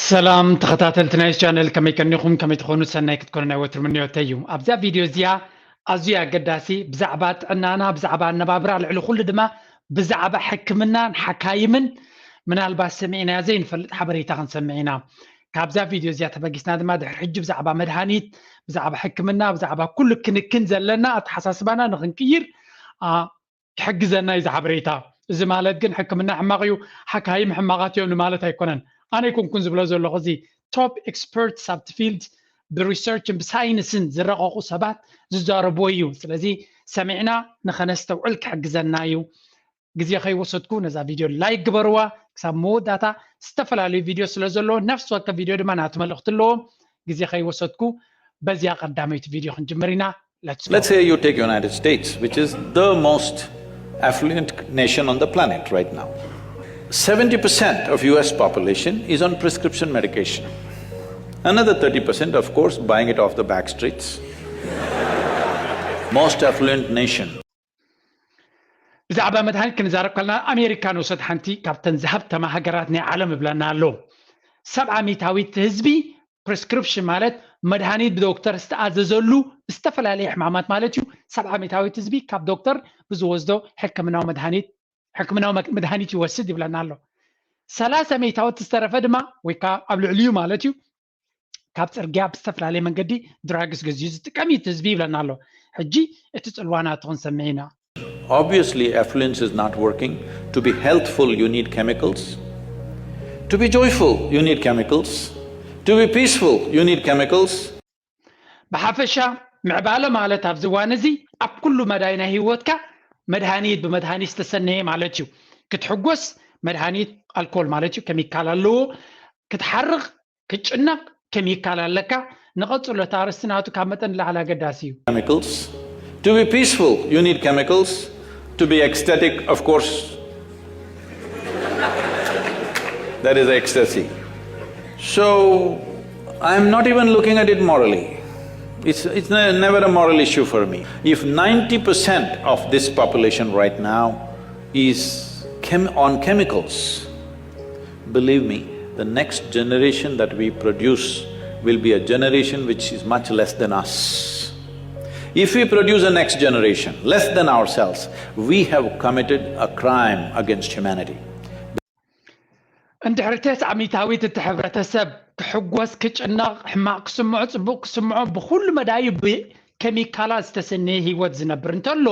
ሰላም ተኸታተልቲ ናይ ቻነል፣ ከመይ ቀኒኹም? ከመይ ትኾኑ? ሰናይ ክትኮኑ ናይ ወትሩ ምንዮተይ እዩ። ኣብዛ ቪድዮ እዚኣ ኣዝዩ ኣገዳሲ፣ ብዛዕባ ጥዕናና፣ ብዛዕባ ኣነባብራ፣ ልዕሊ ኩሉ ድማ ብዛዕባ ሕክምናን ሓካይምን ምናልባት ሰሚዕናዮ ዘይንፈልጥ ሓበሬታ ክንሰምዕ ኢና። ካብዛ ቪድዮ እዚኣ ተበጊስና ድማ ድሕሪ ሕጂ ብዛዕባ መድሃኒት፣ ብዛዕባ ሕክምና፣ ብዛዕባ ኩሉ ክንክን ዘለና ኣተሓሳስባና ንኽንቅይር፣ ኣ፣ ክሕግዘና እዩ እዚ ሓበሬታ። እዚ ማለት ግን ሕክምና ሕማቕ እዩ፣ ሓካይም ሕማቓት እዮም ንማለት ኣይኮነን። ኣነ ኣይኮንኩን ዝብሎ ዘለኹ፣ እዚ ቶፕ ኤክስፐርትስ ኣብቲ ፊልድ ብሪሰርችን ብሳይንስን ዝረቐቑ ሰባት ዝዛረብዎ እዩ። ስለዚ ሰሚዕና ንኸነስተውዕል ክሕግዘና እዩ። ግዜ ከይወሰድኩ ነዛ ቪድዮ ላይክ ግበርዋ። ክሳብ መወዳእታ ዝተፈላለዩ ቪድዮ ስለ ዘለዎ፣ ነፍሲ ወከፍ ቪድዮ ድማ ናቱ መልእኽቲ ኣለዎ። ግዜ ከይወሰድኩ በዚኣ ቀዳመይቲ ቪድዮ ክንጅምር ኢና። Let's go. Let's say you take United States, which is the most affluent nation on the planet right now. Seventy percent of U S population is on prescription medication. Another thirty percent, of course, buying it off the back streets. Most affluent nation. ብዛዕባ መድሃኒት ክንዛረብ ከለና፣ ኣሜሪካ ንውሰድ፣ ሓንቲ ካብተን ዝሃብተማ ሃገራት ናይ ዓለም እብለና ኣሎ። ሰብዓ ሚእታዊት ህዝቢ ፕሪስክሪፕሽን ማለት መድሃኒት ብዶክተር ዝተኣዘዘሉ ዝተፈላለየ ሕማማት ማለት እዩ። ሰብዓ ሚእታዊት ህዝቢ ካብ ዶክተር ብዝወስዶ ሕክምናዊ መድሃኒት ሕክምናዊ መ- መድሃኒት ይወስድ ይብለና ኣሎ። ሰላሳ ሚእታዊት ዝተረፈ ድማ ወይ ከዓ ኣብ ልዕሊኡ ማለት እዩ ካብ ፅርግያ ብዝተፈላለየ መንገዲ ድራግስ ገዚኡ ዝጥቀም እዩ እቲ ህዝቢ ይብለና ኣሎ። ሕጂ እቲ ፅልዋ ናቱ ክንሰምዕ ኢና። Obviously, affluence is not working. To be healthful, you need chemicals. To be joyful, you need chemicals. To be peaceful, you need chemicals. ብሓፈሻ ምዕባለ ማለት ኣብዚ እዋን እዚ ኣብ ኩሉ መዳይ ናይ ህይወትካ መድሃኒት ብመድሃኒት ዝተሰነየ ማለት እዩ። ክትሕጎስ መድሃኒት ኣልኮል ማለት እዩ፣ ኬሚካል ኣለዎ። ክትሓርቕ ክትጭነቕ ኬሚካል ኣለካ። ንቐጽሎ እቲ ኣርእስቲ ናቱ ካብ መጠን ንላዕሊ ኣገዳሲ እዩ። Chemicals. To be peaceful, you need chemicals. To be ecstatic, of course, that is ecstasy. So I'm not even looking at it morally. It's, it's ne- never a moral issue for me. If ninety percent of this population right now is chem- on chemicals, believe me, the next generation that we produce will be a generation which is much less than us. If we produce a next generation less than ourselves, we have committed a crime against humanity. እንድሕሪ ተስዓ ሚእታዊት እቲ ሕብረተሰብ ክሕጎስ፣ ክጭነቕ፣ ሕማቕ ክስምዖ፣ ጽቡቕ ክስምዖ፣ ብኹሉ መዳዩ ብኬሚካላት ዝተሰነየ ህይወት ዝነብር እንተሎ፣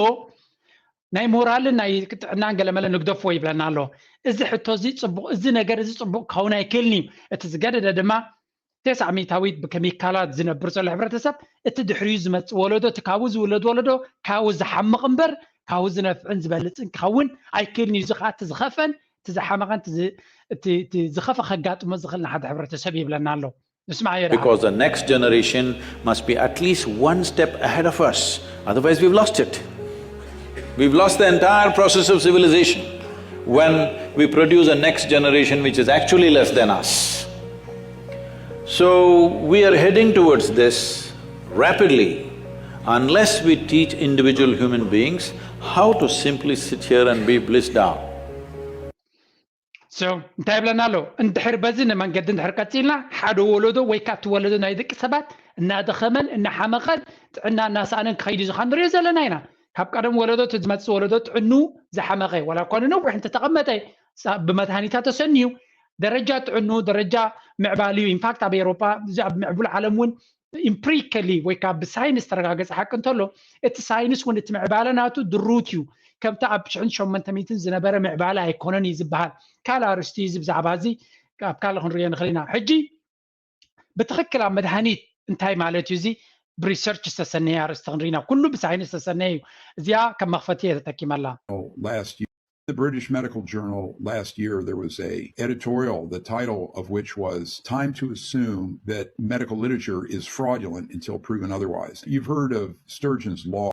ናይ ሞራልን ናይ ጥዕናን ገለመለ ንግደፍዎ ይብለና ኣሎ። እዚ ሕቶ እዚ ጽቡቕ፣ እዚ ነገር እዚ ጽቡቕ ክኸውን ኣይክእልን እዩ። እቲ ዝገደደ ድማ ተስዓ ሚእታዊት ብኬሚካላት ዝነብር ዘሎ ሕብረተሰብ፣ እቲ ድሕሪኡ ዝመጽእ ወለዶ፣ እቲ ካብኡ ዝውለድ ወለዶ ካብኡ ዝሓምቕ እምበር ካብኡ ዝነፍዕን ዝበልጽን ክኸውን ኣይክእልን እዩ። እዚ ከዓ እቲ ዝኸፍአን እቲ ዝሓመቐን እቲ ዝ- እቲ እቲ ዝኸፍአ ከጋጥሞ ዝኽእል ንሓደ ሕብረተሰብ ይብለና ኣሎ። ንስማዕ የዳ Because the next generation must be at least one step ahead of us. Otherwise, we've lost it. We've lost the entire process of civilization when we produce a next generation which is actually less than us. So we are heading towards this rapidly unless we teach individual human beings how to simply sit here and be blissed out. So እንታይ ይብለና ኣሎ? እንድሕር በዚ ንመንገዲ እንድሕር ቀፂልና፣ ሓደ ወለዶ ወይ ከዓ እቲ ወለዶ ናይ ደቂ ሰባት እናደኸመን እናሓመቐን ጥዕና እናሰኣነን ክኸይድ እዩ ዝኻ ንሪኦ ዘለና ኢና። ካብ ቀደም ወለዶ እቲ ዝመፅእ ወለዶ ጥዕኑ ዝሓመቐ ዋላ እኳ ንነዊሕ እንተተቐመጠ፣ ሳ- ብመድሃኒታት ተሰንዩ ደረጃ ጥዕኑ፣ ደረጃ ምዕባልዩ፣ ኢንፋክት ኣብ ኤሮጳ፣ እዚ ኣብ ምዕቡል ዓለም እውን ኢምፕሪከሊ ወይ ከዓ ብሳይንስ ተረጋገፀ ሓቂ እንተሎ፣ እቲ ሳይንስ እውን እቲ ምዕባለ ናቱ ድሩት እዩ። ከምቲ ኣብ ሽሕን ሸሞንተ ሚእትን ዝነበረ ምዕባለ ኣይኮነን እዩ ዝበሃል። ካልእ ኣርእስቲ እዩ እዚ፣ ብዛዕባ እዚ ኣብ ካልእ ክንሪኦ ንኽእል ኢና። ሕጂ ብትኽክል ኣብ መድሃኒት እንታይ ማለት እዩ፣ እዚ ብሪሰርች ዝተሰነየ ኣርእስቲ ክንሪና። ኩሉ ብሳይንስ ዝተሰነየ እዩ። እዚኣ ከም መኽፈቲ እየ ተጠቂመላ። Last year, the British Medical Journal last year, there was a editorial, the title of which was "Time to Assume That Medical Literature is Fraudulent Until Proven Otherwise." You've heard of Sturgeon's Law.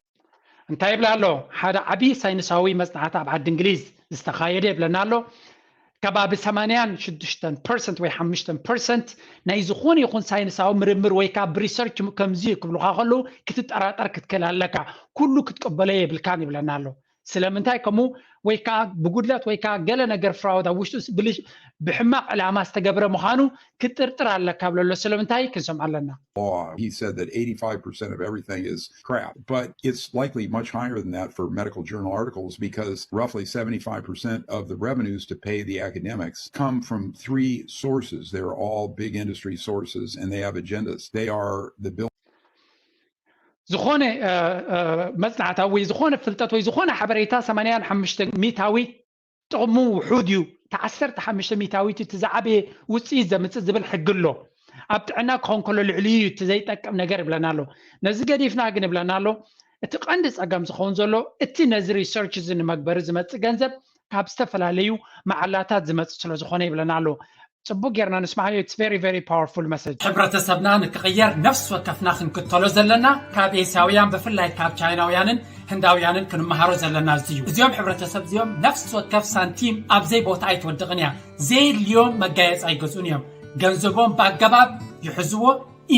እንታይ ይብላ ኣሎ? ሓደ ዓብዪ ሳይንሳዊ መጽናዕቲ ኣብ ዓዲ እንግሊዝ ዝተኻየደ ይብለና ኣሎ። ከባቢ ሰማንያን ሽዱሽተን ፐርሰንት ወይ ሓሙሽተ ፐርሰንት ናይ ዝኾነ ይኹን ሳይንሳዊ ምርምር ወይ ከዓ ብሪሰርች ከምዚ እዩ ክብሉኻ ከለዉ ክትጠራጠር ክትክእል ኣለካ። ኩሉ ክትቀበሎ የብልካን ይብለና ኣሎ። ስለምንታይ ከምኡ ወይ ከዓ ብጉድለት ወይ ከዓ ገለ ነገር ፍራውድ ኣብ ውሽጡ ብልሽ- ብሕማቕ ዕላማ ዝተገብረ ምዃኑ ክትጥርጥር ኣለካ ብለሎ። ስለምንታይ ክንሰምዖ ኣለና። Law. He said that eighty-five percent of everything is crap, but it's likely much higher than that for medical journal articles because roughly seventy-five percent of the revenues to pay the academics come from three sources. They're all big industry sources and they have agendas. They are the bill. ዝኾነ መፅናዕታዊ ወይ ዝኾነ ፍልጠት ወይ ዝኾነ ሓበሬታ ሰማንያን ሓሙሽተ ሚታዊት ጥቕሙ ውሑድ እዩ። እቲ ዓሰርተ ሓሙሽተ ሚታዊት እቲ ዝዓበየ ውፅኢት ዘምፅእ ዝብል ሕጊ ኣሎ። ኣብ ጥዕና ክኸውን ከሎ ልዕሊ እዩ እቲ ዘይጠቅም ነገር ይብለና ኣሎ። ነዚ ገዲፍና ግን ይብለና ኣሎ እቲ ቀንዲ ፀገም ዝኸውን ዘሎ እቲ ነዚ ሪሰርች እዚ ንመግበሪ ዝመፅእ ገንዘብ ካብ ዝተፈላለዩ መዓላታት ዝመፅእ ስለ ዝኾነ ይብለና ኣሎ። ፅቡቅ ጌርና ንስማዓዮ። It's very very powerful message። ሕብረተሰብና ንክቕየር ነፍሲ ወከፍና ክንክተሎ ዘለና ካብ ኤስያውያን ብፍላይ ካብ ቻይናውያንን ህንዳውያንን ክንመሃሮ ዘለና እዚ እዩ። እዚኦም ሕብረተሰብ እዚኦም ነፍሲ ወከፍ ሳንቲም ኣብ ዘይ ቦታ ኣይትወድቕን እያ። ዘየድልዮም መጋየፂ ኣይገዝኡን እዮም። ገንዘቦም ብኣገባብ ይሕዝዎ፣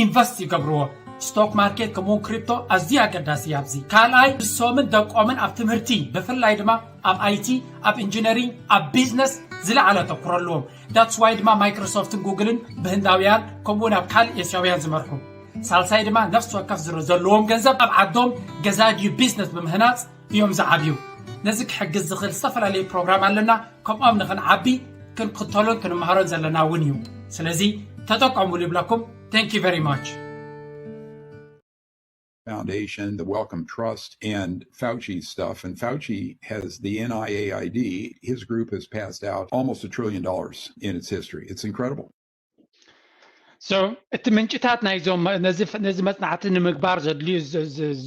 ኢንቨስት ይገብርዎ። ስቶክ ማርኬት ከምኡውን ክሪፕቶ ኣዝዩ ኣገዳሲ እዩ ኣብዚ። ካልኣይ ንሶምን ደቆምን ኣብ ትምህርቲ ብፍላይ ድማ ኣብ ኣይቲ፣ ኣብ ኢንጂነሪንግ፣ ኣብ ቢዝነስ ዝለዓለ ኣተኩሮ ኣለዎም። ዳትስ ዋይ ድማ ማይክሮሶፍትን ጉግልን ብህንዳውያን ከምኡውን ኣብ ካልእ ኤስያውያን ዝመርሑ። ሳልሳይ ድማ ነፍሲ ወከፍ ዝረ ዘለዎም ገንዘብ ኣብ ዓዶም ገዛ ድዩ ቢዝነስ ብምህናፅ እዮም ዝዓብዩ። ነዚ ክሕግዝ ዝኽእል ዝተፈላለዩ ፕሮግራም ኣለና። ከምኦም ንኽንዓቢ ክንክተሎን ክንመሃሮን ዘለና እውን እዩ። ስለዚ ተጠቀሙሉ ይብለኩም። Thank you very much። Foundation, the Wellcome Trust, and Fauci stuff. And Fauci has the N I A I D. His group has passed out almost a trillion dollars in its history. It's incredible. So እቲ ምንጭታት ናይዞም ነዚ መፅናዕቲ ንምግባር ዘድልዩ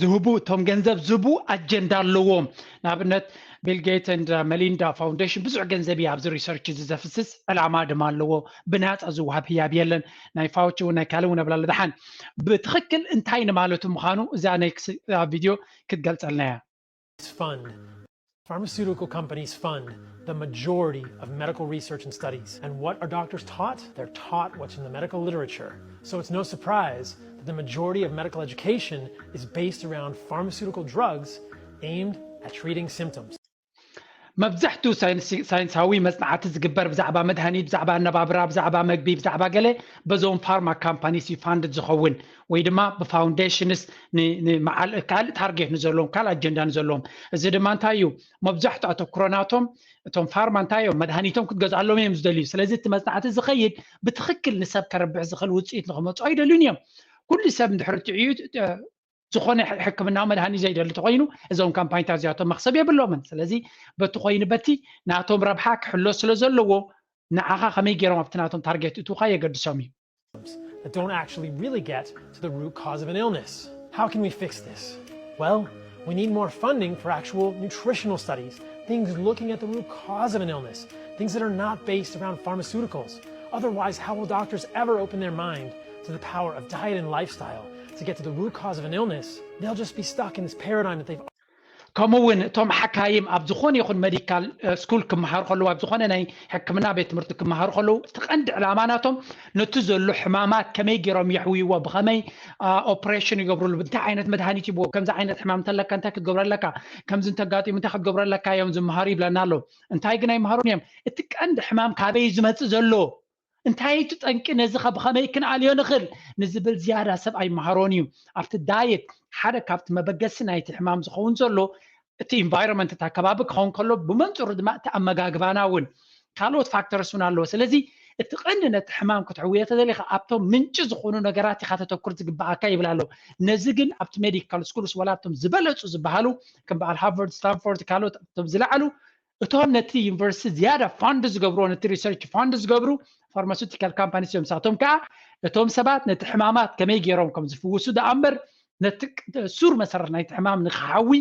ዝህቡ እቶም ገንዘብ ዝህቡ ኣጀንዳ ኣለዎም። ንኣብነት ቢል ጌት ን መሊንዳ ፋውንዴሽን ብዙሕ ገንዘብ እዩ ኣብዚ ሪሰርች እዚ ዘፍስስ፣ ዕላማ ድማ ኣለዎ። ብናፃ ዝወሃብ ህያብ የለን። ናይ ፋውቺ እውን ናይ ካልእ እውን ኣብላለ ደሓን ብትኽክል እንታይ ንማለቱ ምዃኑ እዛ ናይ ቪድዮ ክትገልፀልና እያ። Fund. Pharmaceutical companies fund the majority of medical research and studies. And what are doctors taught? They're taught what's in the medical literature. So it's no surprise that the majority of medical education is based around pharmaceutical drugs aimed at treating symptoms. መብዛሕትኡ ሳይንሳዊ መፅናዕቲ ዝግበር ብዛዕባ መድሃኒት፣ ብዛዕባ ኣነባብራ፣ ብዛዕባ መግቢ፣ ብዛዕባ ገለ በዞም ፋርማ ካምፓኒስ እዩ ፋንድድ ዝኸውን ወይ ድማ ብፋውንዴሽንስ ካልእ ታርጌት ንዘለዎም ካልእ ኣጀንዳ ንዘለዎም። እዚ ድማ እንታይ እዩ? መብዛሕትኡ ኣተኩሮ ናቶም እቶም ፋርማ እንታይ እዮም መድሃኒቶም ክትገዝኣሎም እዮም ዝደልዩ። ስለዚ እቲ መፅናዕቲ ዝኸይድ ብትኽክል ንሰብ ከረብሕ ዝኽእል ውፅኢት ንክመፁ ኣይደልዩን እዮም። ኩሉ ሰብ እንድሕር ጥዕዩ ዝኾነ ሕክምናዊ መድሃኒት ዘይደሊ ተኮይኑ እዞም ካምፓኒታት እዚኣቶም መክሰብ የብሎምን። ስለዚ በቲ ኮይኑ በቲ ናቶም ረብሓ ክሕሎ ስለ ዘለዎ ንዓኻ ከመይ ገይሮም ኣብቲ ናቶም ታርጌት እትውካ የገድሶም እዩ። That don't actually really get to the root cause of an illness. How can we fix this? Well, we need more funding for actual nutritional studies, things looking at the root cause of an illness, things that are not based around pharmaceuticals. Otherwise, how will doctors ever open their mind to the power of diet and lifestyle to get to the root cause of an illness? They'll just be stuck in this paradigm that they've ከምኡ እውን እቶም ሓካይም ኣብ ዝኾነ ይኹን ሜዲካል ስኩል ክመሃሩ ከለዉ ኣብ ዝኾነ ናይ ሕክምና ቤት ትምህርቲ ክመሃሩ ከለዉ እቲ ቀንዲ ዕላማ ናቶም ነቲ ዘሎ ሕማማት ከመይ ገይሮም የሕውይዎ፣ ብኸመይ ኦፕሬሽን ይገብርሉ፣ እንታይ ዓይነት መድሃኒት ይብዎ፣ ከምዚ ዓይነት ሕማም እንተለካ እንታይ ክትገብሮ ኣለካ፣ ከምዚ እንተጋጢሙ እንታይ ክትገብሮ ኣለካ እዮም ዝመሃሩ ይብለና ኣሎ። እንታይ ግን ኣይመሃሩን እዮም። እቲ ቀንዲ ሕማም ካበይ እዩ ዝመፅእ ዘሎ፣ እንታይ እቲ ጠንቂ፣ ነዚ ከ ብኸመይ ክንኣልዮ ንኽእል ንዝብል ዝያዳ ሰብ ኣይመሃሮን እዩ። ኣብቲ ዳየት ሓደ ካብቲ መበገሲ ናይቲ ሕማም ዝኸውን ዘሎ እቲ ኢንቫይሮንመንት፣ እቲ ኣከባቢ ክኸውን ከሎ ብመንፅሩ ድማ እቲ ኣመጋግባና እውን ካልኦት ፋክተርስ እውን ኣለዎ። ስለዚ እቲ ቀንዲ ነቲ ሕማም ክትሕውዮ ተደሊኻ ኣብቶም ምንጪ ዝኾኑ ነገራት ኢኻ ተተኩር ዝግበኣካ ይብል ኣሎ። ነዚ ግን ኣብቲ ሜዲካል ስኩልስ ዋላ ኣብቶም ዝበለፁ ዝበሃሉ ከም በዓል ሃርቨርድ፣ ስታንፎርድ ካልኦት ኣብቶም ዝለዓሉ እቶም ነቲ ዩኒቨርሲቲ ዝያዳ ፋንድ ዝገብርዎ ነቲ ሪሰርች ፋንድ ዝገብሩ ፋርማሱቲካል ካምፓኒስ እዮም። ንሳቶም ከዓ እቶም ሰባት ነቲ ሕማማት ከመይ ገይሮም ከም ዝፍውሱ ደኣ እምበር ነቲ ሱር መሰረት ናይቲ ሕማም ንክሓዊ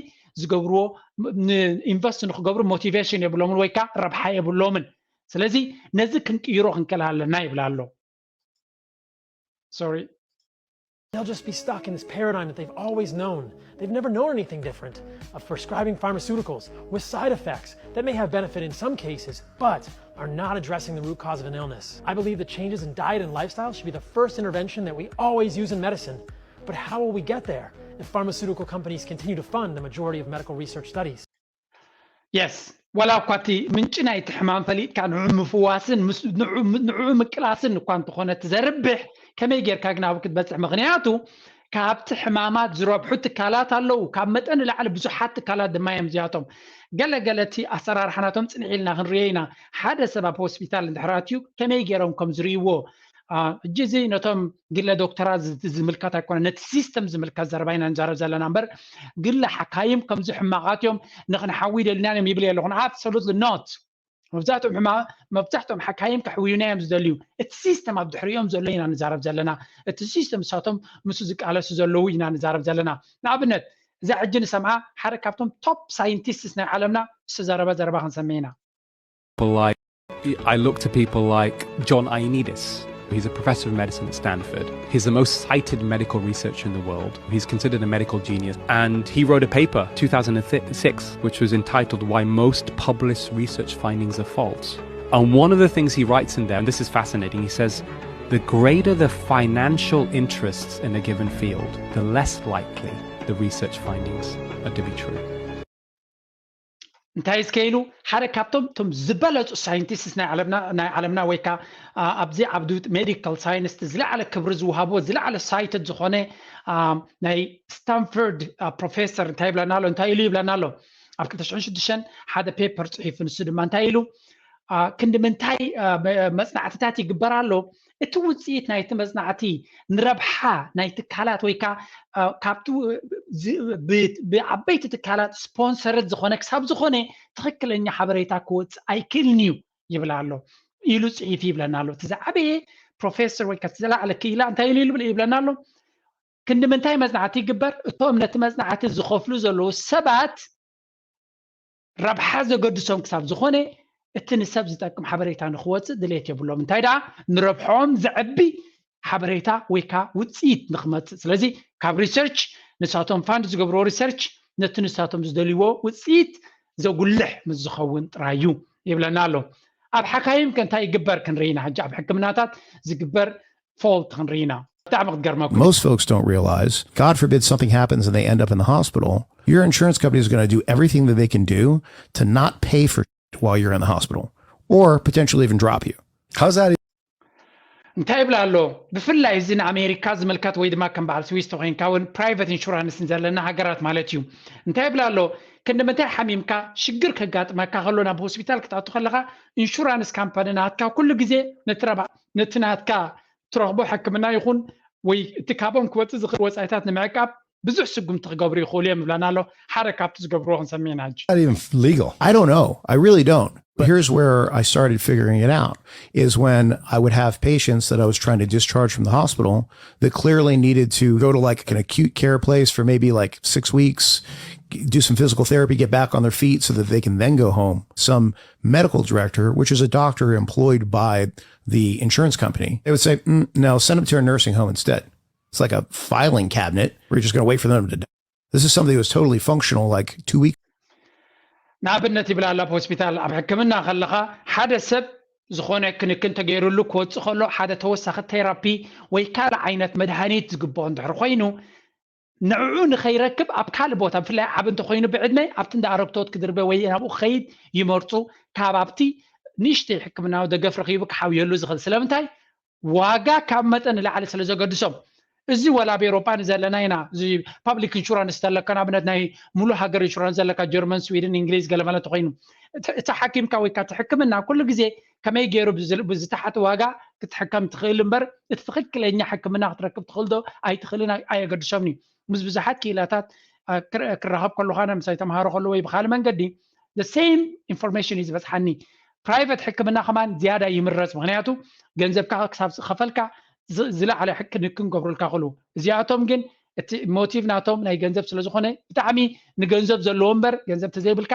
ዝገብርዎ ኢንቨስት ንክገብሩ ሞቲቬሽን የብሎምን ወይ ከዓ ረብሓ የብሎምን። ስለዚ ነዚ ክንቅይሮ ክንክእል ኣለና ይብል ኣሎ። Sorry. They'll just be stuck in this paradigm that they've always known. They've never known anything different of prescribing pharmaceuticals with side effects that may have benefit in some cases, but are not addressing the root cause of an illness. I believe that changes in diet and lifestyle should be the first intervention that we always use in medicine. But how will we get there if pharmaceutical companies continue to fund the majority of medical research studies? የስ ዋላ እኳ እቲ ምንጪ ናይቲ ሕማም ፈሊጥካ ንዑ ምፍዋስን ንዑ ምቅላስን እኳ እንተኾነ እቲ ዘርብሕ ከመይ ጌርካ ግን ኣብኡ ክትበፅሕ ምክንያቱ ካብቲ ሕማማት ዝረብሑ ትካላት ኣለዉ ካብ መጠን ንላዕሊ ብዙሓት ትካላት ድማ እዮም እዚኣቶም ገለገለ እቲ ኣሰራርሓ ናቶም ፅንሕ ኢልና ክንሪኦ ኢና ሓደ ሰብ ኣብ ሆስፒታል እንድሕር ኣትዩ ከመይ ገይሮም ከም ዝርእይዎ ሕጂ እዚ ነቶም ግለ ዶክተራት ዝምልከት ኣይኮነ ነቲ ሲስተም ዝምልከት ዘረባ ኢና ንዛረብ ዘለና እምበር ግለ ሓካይም ከምዚ ሕማቃት እዮም ንክንሓዊ ደልና እዮም ይብል የለኹን absolutely not መብዛሕትኦም ሕማ መብዛሕትኦም ሓካይም ከሕውዩና እዮም ዝደልዩ እቲ ሲስተም ኣብ ድሕሪኦም ዘሎ ኢና ንዛረብ ዘለና እቲ ሲስተም ንሳቶም ምስ ዝቃለሱ ዘለዉ ኢና ንዛረብ ዘለና ንኣብነት እዛ ሕጂ ንሰምዓ ሓደ ካብቶም top scientists ናይ ዓለምና ዝተዛረበ ዘረባ ክንሰምዕ ኢና like I look to people like John Ioannidis. He's a professor of medicine at Stanford. He's the most cited medical researcher in the world. He's considered a medical genius. And he wrote a paper, two thousand six, which was entitled Why Most Published Research Findings Are False. And one of the things he writes in there, and this is fascinating, he says, the greater the financial interests in a given field, the less likely the research findings are to be true. እንታይ እስከ ኢሉ ሓደ ካብቶም ቶም ዝበለፁ ሳይንቲስትስ ናይ ዓለምና ናይ ዓለምና ወይ ካ ኣብዚ ዓብዱ ሜዲካል ሳይንስ ዝለዓለ ክብሪ ዝወሃቦ ዝለዓለ ሳይትድ ዝኾነ ናይ ስታንፈርድ ፕሮፌሰር እንታይ ይብለና ኣሎ እንታይ ኢሉ ይብለና ኣሎ ኣብ ክልተ ሽሕን ሽዱሽተን ሓደ ፔፐር ፅሒፉ ንሱ ድማ እንታይ ኢሉ ክንዲ ምንታይ መፅናዕትታት ይግበር ኣሎ እቲ ውፅኢት ናይቲ መፅናዕቲ ንረብሓ ናይ ትካላት ወይ ከዓ ካብቲ ብዓበይቲ ትካላት ስፖንሰረት ዝኾነ ክሳብ ዝኾነ ትኽክለኛ ሓበሬታ ክወፅእ ኣይክእልን እዩ ይብል ኣሎ ኢሉ ፅሒፍ ይብለና ኣሎ እቲ ዝዓበየ ፕሮፌሰር ወይ ዝለዓለ ክኢላ እንታይ ኢሉ ይብለና ኣሎ ክንዲ ምንታይ መፅናዕቲ ይግበር እቶም ነቲ መፅናዕቲ ዝኸፍሉ ዘለዉ ሰባት ረብሓ ዘገድሶም ክሳብ ዝኾነ እቲ ንሰብ ዝጠቅም ሓበሬታ ንክወፅእ ድሌት የብሎም እንታይ ደኣ ንረብሖም ዘዕቢ ሓበሬታ ወይ ከዓ ውፅኢት ንክመፅእ ስለዚ ካብ ሪሰርች ንሳቶም ፋንድ ዝገብርዎ ሪሰርች ነቲ ንሳቶም ዝደልይዎ ውፅኢት ዘጉልሕ ምስ ዝኸውን ጥራይ እዩ ይብለና ኣሎ ኣብ ሓካይም ከ እንታይ ይግበር ክንርኢ ኢና ሕጂ ኣብ ሕክምናታት ዝግበር ፎልት ክንርኢ ኢና ብጣዕሚ ክትገርመኩም Most folks don't realize, God forbid something happens and they end up in the hospital, your insurance company is going to do everything that they can do to not pay for while you're in the hospital or potentially even drop you. How's that? እንታይ ይብላ ኣሎ ብፍላይ እዚ ንኣሜሪካ ዝምልከት ወይ ድማ ከም በዓል ስዊስ ተኮይንካ እውን ፕራይቨት ኢንሹራንስ ዘለና ሃገራት ማለት እዩ እንታይ ይብላ ኣሎ ክንዲ ምንታይ ሓሚምካ ሽግር ከጋጥመካ ከሎ ናብ ሆስፒታል ክትኣቱ ከለካ ኢንሹራንስ ካምፓኒ ናትካ ኩሉ ግዜ ነቲ ናትካ ትረኽቦ ሕክምና ይኹን ወይ እቲ ካቦም ክወፅእ ዝኽእል ወፃኢታት ንምዕቃብ ብዙሕ ስጉምቲ ክገብሩ ይኽእሉ እዮም ይብለና ኣሎ ሓደ ካብቲ ዝገብርዎ ክንሰምዕ ኢና ሕጂ Not even legal. I don't know. I really don't. But here's where I started figuring it out is when I would have patients that I was trying to discharge from the hospital that clearly needed to go to like an acute care place for maybe like six weeks, do some physical therapy, get back on their feet so that they can then go home. Some medical director, which is a doctor employed by the insurance company, they would say, mm, no, send them to a nursing home instead. It's like a filing cabinet where you're just going to wait for them to die. This is somebody who was totally functional like two weeks. ንኣብነት ይብላ ኣብ ሆስፒታል ኣብ ሕክምና ከለኻ ሓደ ሰብ ዝኾነ ክንክን ተገይሩሉ ክወፅእ ከሎ ሓደ ተወሳኺ ቴራፒ ወይ ካልእ ዓይነት መድሃኒት ዝግብኦ እንድሕር ኮይኑ ንዕኡ ንኸይረክብ ኣብ ካልእ ቦታ ብፍላይ ዓብ እንተኮይኑ ብዕድመ ኣብቲ እንዳ ኣረግቶት ክድርበ ወይ ናብኡ ክኸይድ ይመርፁ ካብ ኣብቲ ንእሽተይ ሕክምናዊ ደገፍ ረኺቡ ክሓውየሉ ዝኽእል ስለምንታይ ዋጋ ካብ መጠን ንላዕሊ ስለ ዘገድሶም እዚ ወላ ኣብ ኤሮጳ ንዘለና ኢና እዚ ፓብሊክ ኢንሹራንስ ተለካ ንኣብነት ናይ ሙሉ ሃገር ኢንሹራንስ ዘለካ ጀርመን ስዊድን እንግሊዝ ገለመለ ተኮይኑ እቲ ሓኪምካ ወይ እቲ ሕክምና ኩሉ ግዜ ከመይ ገይሩ ብዝተሓተ ዋጋ ክትሕከም ትኽእል እምበር እቲ ትኽክለኛ ሕክምና ክትረክብ ትኽእል ዶ ኣይትኽእልን ኣየገድሶምን እዩ ምስ ብዙሓት ክኢላታት ክራኸብ ከለኳ ምሳይ ተምሃሮ ከሎ ወይ ብካልእ መንገዲ the same information እዩ ዝበፅሓኒ private ሕክምና ከማን ዝያዳ ይምረፅ ምክንያቱ ገንዘብካ ክሳብ ዝኸፈልካ ዝለዓለ ክንክን ገብሩልካ ክሉ እዚኣቶም ግን እቲ ሞቲቭ ናቶም ናይ ገንዘብ ስለዝኾነ ብጣዕሚ ንገንዘብ ዘለዎ እምበር ገንዘብ ተዘይብልካ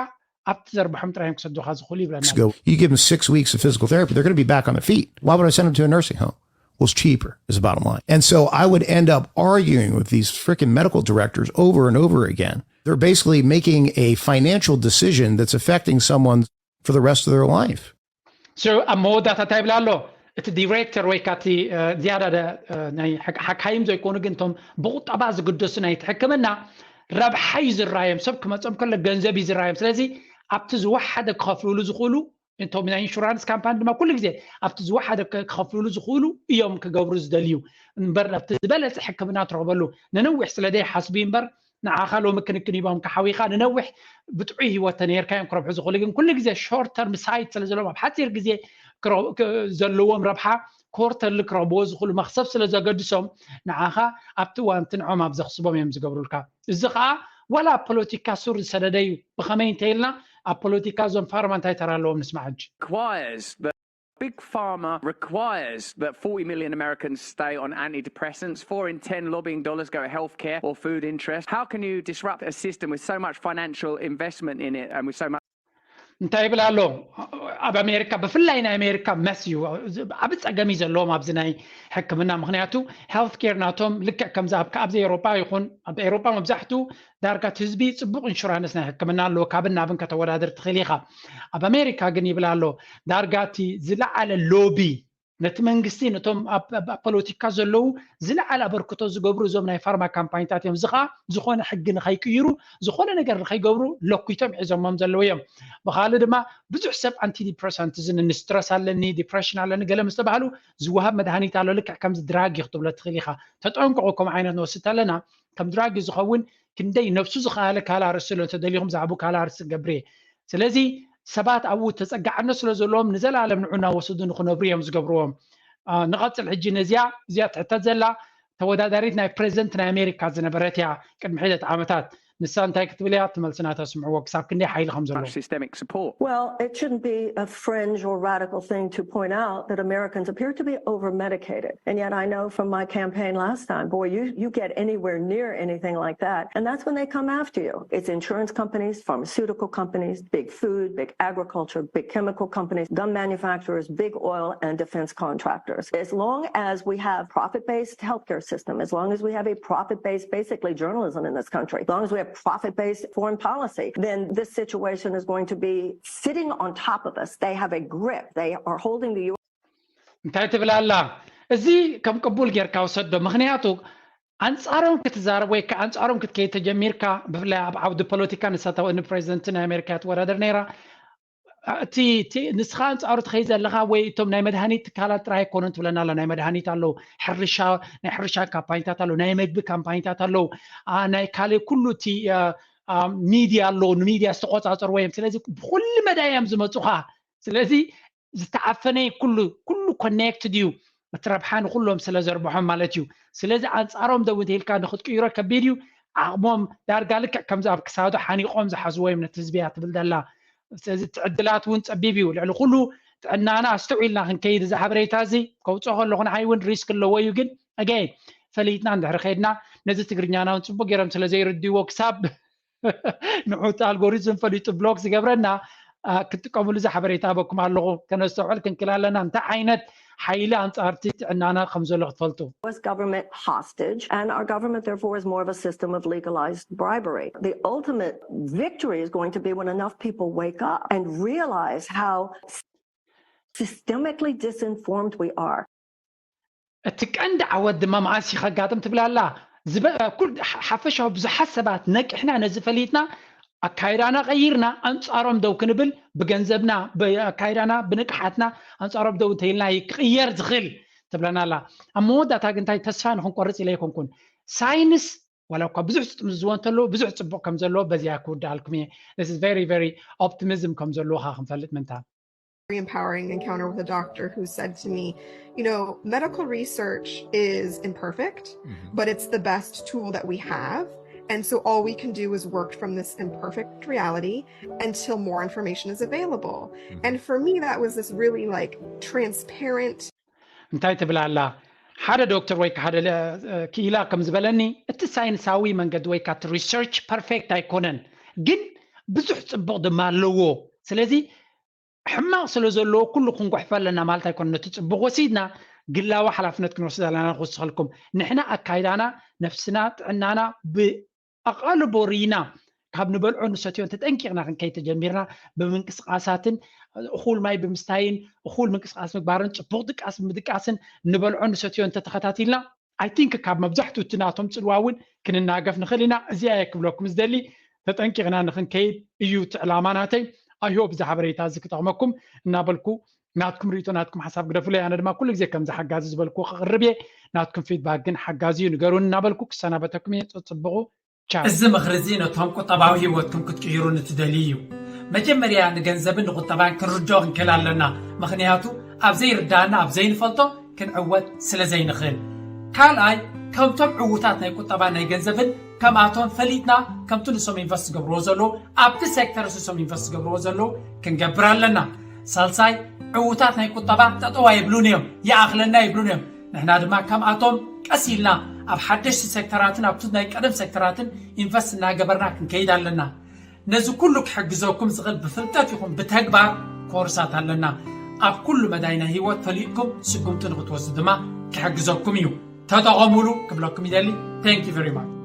ኣብቲ ዘርብሖም ጥራዮም ክሰዱካ ዝኽእሉ ይብለና You give them six weeks of physical therapy, they're going to be back on their feet. Why would I send them to a nursing home? Well, it's cheaper, is the bottom line. And so I would end up arguing with these freaking medical directors over and over again. They're basically making a financial decision that's affecting someone for the rest of their life. So ኣብ መወዳእታ እንታይ ይብላ ኣሎ እቲ ዲሬክተር ወይ ካቲ ዝያዳ ናይ ሓካይም ዘይኮኑ ግን እቶም ብቁጠባ ዝግደሱ ናይቲ ሕክምና ረብሓ እዩ ዝረኣዮም ሰብ ክመፆም ከሎ ገንዘብ እዩ ዝረኣዮም ስለዚ ኣብቲ ዝወሓደ ክኸፍልሉ ዝኽእሉ፣ እቶም ናይ ኢንሹራንስ ካምፓኒ ድማ ኩሉ ግዜ ኣብቲ ዝወሓደ ክኸፍልሉ ዝኽእሉ እዮም ክገብሩ ዝደልዩ እምበር፣ ኣብቲ ዝበለፀ ሕክምና ትረኽበሉ ንነዊሕ ስለ ዘይሓስቡ እምበር፣ ንዓኻ ሎሚ ክንክን ሂቦም ክሓዊኻ ንነዊሕ ብጥዑይ ህይወት ተነየርካ እዮም ክረብሑ ዝኽእሉ። ግን ኩሉ ግዜ ሾርት ተርም ሳይት ስለ ዘለዎም፣ ኣብ ሓፂር ግዜ ዘለዎም ረብሓ ኮርተርሊ ክረኽብዎ ዝኽእሉ መኽሰብ ስለ ዘገድሶም፣ ንዓኻ ኣብቲ እዋንቲ ንዖም ኣብ ዘኽስቦም እዮም ዝገብሩልካ። እዚ ከዓ ዋላ ኣብ ፖለቲካ ሱር ዝሰደደ እዩ። ብኸመይ እንተኢልና፣ ኣብ ፖለቲካ እዞም ፋርማ እንታይ ተራ ኣለዎም ንስማዕ ሕጂ። Requires that Big Pharma requires that forty million Americans stay on antidepressants, four in ten lobbying dollars go to healthcare or food interest. How can you disrupt a system with so much financial investment in it and with so much እንታይ ይብል ኣሎ? ኣብ ኣሜሪካ፣ ብፍላይ ናይ ኣሜሪካ መስ እዩ፣ ዓብ ፀገም እዩ ዘለዎም ኣብዚ ናይ ሕክምና። ምክንያቱ ሄልት ኬር ናቶም ልክዕ ከምዚ ኣብ ኣብዚ ኤሮጳ ይኹን፣ ኣብ ኤሮጳ መብዛሕቱ ዳርጋ እቲ ህዝቢ ፅቡቕ ኢንሹራንስ ናይ ሕክምና ኣለዎ፣ ካብን ናብን ከተወዳድር ትኽእል ኢኻ። ኣብ ኣሜሪካ ግን ይብል ኣሎ፣ ዳርጋ እቲ ዝለዓለ ሎቢ ነቲ መንግስቲ፣ ነቶም ኣብ ፖለቲካ ዘለዉ ዝለዓለ ኣበርክቶ ዝገብሩ እዞም ናይ ፋርማ ካምፓኒታት እዮም። እዚ ከዓ ዝኾነ ሕጊ ንኸይቅይሩ፣ ዝኾነ ነገር ንኸይገብሩ ለኩቶም ሒዞሞም ዘለዉ እዮም። ብኻልእ ድማ ብዙሕ ሰብ ኣንቲ ዲፕረሳንቲዝም፣ ስትረስ ኣለኒ፣ ዲፕሬሽን ኣለኒ ገለ ምስ ተባህሉ ዝወሃብ መድሃኒት ኣሎ። ልክዕ ከምዚ ድራግ እዩ ክትብሎ ትኽእል ኢኻ። ተጠንቀቑ፣ ከምኡ ዓይነት ንወስድ ኣለና ከም ድራግ እዩ ዝኸውን። ክንደይ ነብሱ ዝኸኣለ ካልእ ኣርእስቲ ኣሎ፣ እንተደሊኹም ዝሃቡ ካልእ ኣርእስቲ ክገብር እየ። ስለዚ ሰባት ኣብኡ ተፀጋዕነት ስለ ዘለዎም ንዘለኣለም ንዑ እናወሰዱ ንክነብሩ እዮም ዝገብርዎም። ንቐፅል ሕጂ ነዚኣ፣ እዚኣ ትሕተት ዘላ ተወዳዳሪት ናይ ፕሬዚደንት ናይ ኣሜሪካ ዝነበረት እያ ቅድሚ ሒደት ዓመታት። ንሳ እንታይ ክትብል እያ? ትመልስና ተስምዕዎ ክሳብ ክንደይ ሓይሊ ከም ዘለዎ። Systemic support. Well, it shouldn't be a fringe or radical thing to point out that Americans appear to be over medicated. And yet I know from my campaign last time, boy, you, you get anywhere near anything like that. And that's when they come after you. It's insurance companies, pharmaceutical companies, big food, big agriculture, big chemical companies, gun manufacturers, big oil and defense contractors. As long as we have profit-based healthcare system, as long as we have a profit-based, basically journalism in this country, as long as we have profit-based foreign policy, then this situation is going to be sitting on top of us. They have a grip. They are holding the U S. እንታይ ትብል ኣላ? እዚ ከም ቅቡል ጌርካ ውሰዶ። ምክንያቱ ኣንጻሮም ክትዛረብ ወይ ከዓ ኣንጻሮም ክትከይድ ተጀሚርካ፣ ብፍላይ ኣብ ዓውዲ ፖለቲካ፣ ንሳ ንፕሬዚደንት ናይ ኣሜሪካ ትወዳደር ነይራ። እቲ ንስኻ ኣንጻሩ ትኸይድ ዘለኻ ወይ እቶም ናይ መድሃኒት ትካላት ጥራይ ኣይኮኑን ትብለና ኣላ። ናይ መድሃኒት ኣለዉ፣ ሕርሻ፣ ናይ ሕርሻ ካምፓኒታት ኣለዉ፣ ናይ መግቢ ካምፓኒታት ኣለዉ፣ ናይ ካልእ ኩሉ እቲ ሚድያ ኣለዉ፣ ንሚድያ ዝተቆጻጸርዎ እዮም። ስለዚ ብኩሉ መዳይ እዮም ዝመጹኻ። ስለዚ ዝተዓፈነ ኩሉ ኩሉ ኮኔክትድ እዩ። እቲ ረብሓ ንኩሎም ስለ ዘርብሖም ማለት እዩ። ስለዚ ኣንጻሮም ደው እንተኢልካ ንክትቅይሮ ከቢድ እዩ። ዓቕሞም ዳርጋ ልክዕ ከምዚ ኣብ ክሳዱ ሓኒቖም ዝሓዝዎ እዮም ነቲ ህዝቢ እያ ትብል ዘላ። ስለዚ እቲ ዕድላት እውን ጸቢብ እዩ። ልዕሊ ኩሉ ጥዕናና ኣስተውዒልና ክንከይድ እዚ ሓበሬታ እዚ ከውፅኦ ከለኹ ንዓይ እውን ሪስክ ኣለዎ እዩ። ግን ኣገይን ፈሊጥና እንድሕሪ ከይድና ነዚ ትግርኛና እውን ጽቡቅ ገይሮም ስለ ዘይርድይዎ ክሳብ ንዑ እቲ ኣልጎሪዝም ፈሊጡ ብሎክ ዝገብረና ክትጥቀምሉ እዚ ሓበሬታ ሃበኩም ኣለኹ። ከነስተውዕል ክንክል ኣለና እንታይ ዓይነት ሓይሊ ኣንጻርቲ ጥዕናና ከም ዘሎ ክትፈልጡ። U S government hostage, and our government, therefore, is more of a system of legalized bribery. The ultimate victory is going to be when enough people wake up and realize how systemically disinformed we are. እቲ ቀንዲ ዓወት ድማ መዓስ እዩ ከጋጥም ትብል ኣላ? ሓፈሻዊ ብዙሓት ሰባት ነቂሕና ነዚ ፈሊጥና ኣካይዳና ቀይርና ኣንጻሮም ደው ክንብል ብገንዘብና ብኣካይዳና ብንቅሓትና ኣንጻሮም ደው እንተኢልና እዩ ክቕየር ዝኽእል ትብለና ኣላ። ኣብ መወዳእታ ግን እንታይ ተስፋ ንክንቆርጽ ኢለ ኣይኮንኩን። ሳይንስ ዋላ እኳ ብዙሕ ዝጥምዝዝዎ እንተለዎ ብዙሕ ጽቡቕ ከም ዘለዎ በዚኣ ክውድኣልኩም እየ። This is very very optimism ከም ዘለዎ ከዓ ክንፈልጥ ምንታ። Empowering encounter with a doctor who said to me, you know, medical research is imperfect, but it's the best tool that we have. And so all we can do is work from this imperfect reality until more information is available. And for me, that was this really like transparent እንታይ ትብል ኣላ? ሓደ ዶክተር ወይ ሓደ ክኢላ ከም ዝበለኒ እቲ ሳይንሳዊ መንገዲ ወይ ከዓ እቲ ሪሰርች ፐርፌክት ኣይኮነን፣ ግን ብዙሕ ጽቡቕ ድማ ኣለዎ። ስለዚ ሕማቕ ስለ ዘለዎ ኩሉ ክንጉሕፎ ኣለና ማለት ኣይኮነን። ነቲ ጽቡቕ ወሲድና ግላዊ ሓላፍነት ክንወስድ ኣለና። ክውስኸልኩም ንሕና ኣካይዳና፣ ነፍስና፣ ጥዕናና ብኣቓልቦ ርኢና ካብ ንበልዖ ንሰትዮን ተጠንቂቕና ክንከይድ ተጀሚርና ብምንቅስቃሳትን እኹል ማይ ብምስታይን እኹል ምንቅስቃስ ምግባርን ጽቡቕ ድቃስ ብምድቃስን ንበልዖ ንሰትዮ እንተተኸታቲልና I think ካብ መብዛሕትኡ እቲ ናቶም ጽልዋ እውን ክንናገፍ ንኽእል ኢና። እዚኣ እየ ክብለኩም ዝደሊ። ተጠንቂቕና ንኽንከይድ እዩ እቲ ዕላማ ናተይ። I hope እዚ ሓበሬታ እዚ ክጠቕመኩም እናበልኩ ናትኩም ርእቶ ናትኩም ሓሳብ ግደፉለይ። ኣነ ድማ ኩሉ ግዜ ከምዚ ሓጋዚ ዝበልኩ ክቕርብ እየ። ናትኩም feedback ግን ሓጋዚ እዩ ንገሩን እናበልኩ ክሰናበተኩም እየ። ጽጽብቑ። ቻው። እዚ ምኽሪ እዚ ነቶም ቁጠባዊ ህይወትኩም ክትቅይሩ ንትደልዩ እዩ። መጀመርያ ንገንዘብን ንቁጠባን ክንርድኦ ክንክእል ኣለና። ምኽንያቱ ኣብ ዘይርዳእና ኣብ ዘይንፈልጦ ክንዕወት ስለ ዘይንኽእል። ካልኣይ ከምቶም ዕዉታት ናይ ቁጠባ ናይ ገንዘብን ከምኣቶም ፈሊጥና ከምቲ ንሶም ኢንቨስት ዝገብርዎ ዘለዉ ኣብቲ ሴክተር ንሶም ኢንቨስት ዝገብርዎ ዘለዉ ክንገብር ኣለና። ሳልሳይ ዕዉታት ናይ ቁጠባ ጠጠዋ ይብሉን እዮም፣ ይኣኽለና ይብሉን እዮም። ንሕና ድማ ከምኣቶም ቀስ ኢልና ኣብ ሓደሽቲ ሴክተራትን ኣብቲ ናይ ቀደም ሴክተራትን ኢንቨስት እናገበርና ክንከይድ ኣለና። ነዚ ኩሉ ክሕግዘኩም ዝኽእል ብፍልጠት ይኹን ብተግባር ኮርሳት ኣለና። ኣብ ኩሉ መዳይ ናይ ህይወት ፈሊጥኩም ስጉምቲ ንክትወስዱ ድማ ክሕግዘኩም እዩ። ተጠቐሙሉ ክብለኩም ይደሊ። Thank you very much።